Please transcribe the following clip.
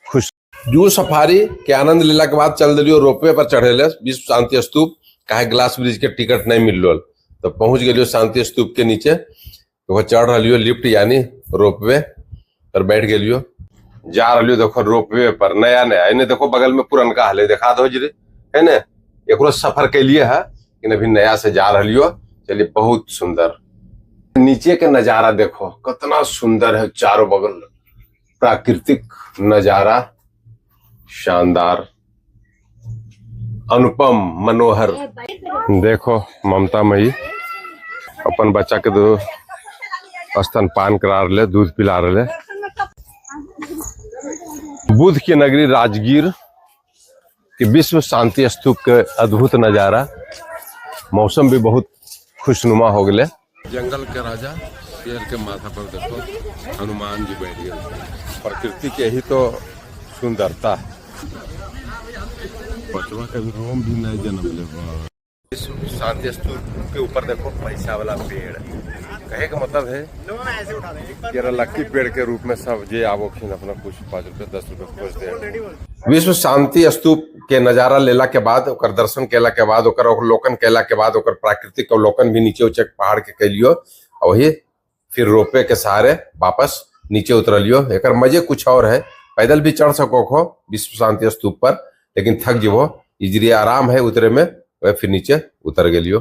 खुश। Zoo safari के आनंद लेला के बाद चल दिलियो रोपवे पर चढ़े ले विश्व शांति स्तूप। काहे ग्लास ब्रिज के टिकट नहीं मिललो, तो पहुंच गेलियो शांति स्तूप के नीचे। वो चढ़ रहियो लिफ्ट यानी रोपवे पर बैठ गेलियो। जा रहियो देखो रोपवे पर नया नया, इन्हें देखो बगल में पुरनका हले देखा दो जी है ने, एकरो सफर के लिए है लेकिन अभी नया से जा रहियो। चलिए बहुत सुंदर नीचे के नजारा देखो कितना सुंदर है, चारों बगल प्राकृतिक नजारा शानदार अनुपम मनोहर। देखो ममता मई अपन बच्चा के दो स्तनपान करा रहे, दूध पिला रहे। बुद्ध की नगरी राजगीर के विश्व शांति स्तूप के अद्भुत नजारा। मौसम भी बहुत खुशनुमा हो गए। जंगल के राजा शेर के माथा पर देखो हनुमान जी बैठ गए। प्रकृति के ही तो सुंदरता है। बचवा कभी रोम भी नहीं जन्म ले। शांति स्तूप के ऊपर देखो पैसा वाला पेड़, कहे का मतलब है कि लक्की पेड़ के रूप में सब जे आवो खिन अपना कुछ 5 रुपये 10 रुपये खोज दे। विश्व शांति स्तूप के नजारा लेला के बाद, ओकर दर्शन केला के बाद, ओकर अवलोकन केला के बाद, ओकर प्राकृतिक अवलोकन भी नीचे ऊंचे पहाड़ के कैलियो और वही फिर रोपवे के सहारे वापस नीचे उतरलियो। एकर मजे कुछ और है। पैदल भी चढ़ सको हो विश्व शांति स्तूप पर, लेकिन थक जबो, इजरिए आराम है उतरे में, वह फिर नीचे उतर गेलियो।